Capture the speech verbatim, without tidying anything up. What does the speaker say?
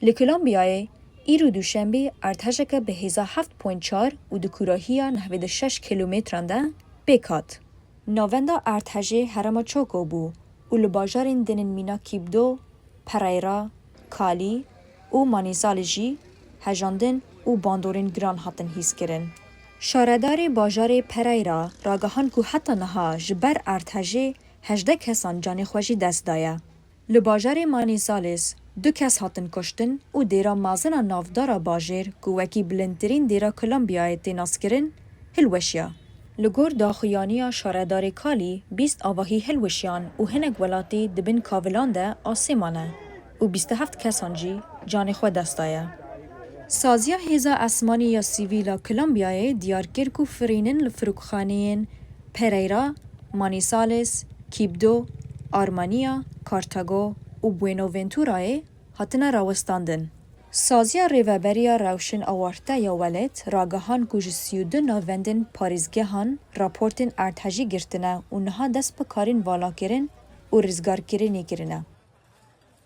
Li Kolombiyayê îro duşembê erdhejeke bi hêza heft point çar û di kûrahiya nehwêd û şeş kîlometran de pêk hat. Navenda erdhejê herêma Chaco bû û li bajarên din ên mîna Quibdó, Pereira, Cali û Manizales jî hejandin û bandorên giran hatin hîskirin. Şaredarê bajarê Pereira ragihan ku heta niha ji ber erdhejê hejdeh kesan canê xwe jî dest daye. Li bajarê Manizales du kes hatin kuştin û dêra mezin a navdar a bajêr ku wekî bilindtirîn dêra Kolombiyayê tê naskirin, hilweşiya. Li gor daxuyaniya şaredarê Cali, bîst avahî hilweşiyan û hinek welatî di bin kavilan de asê mane û bîst û heft kesan jî canê xwe dest daye. Saziya Hêza Esmanî ya Sivîl a Kolombiyayê diyar kir ku firînin li firokxaneyên Pereira, Manizales, Quibdó, Armenia, Cartago û Buenaventurayê hatine rawestandin. Saziya Rêveberiya Rewşên Awarte ya Welêt ragihan ku ji sî û du navendên parêzgehan raportên erdhejî girtine û niha dest bi karên valakirin û rizgarkirinê kirine.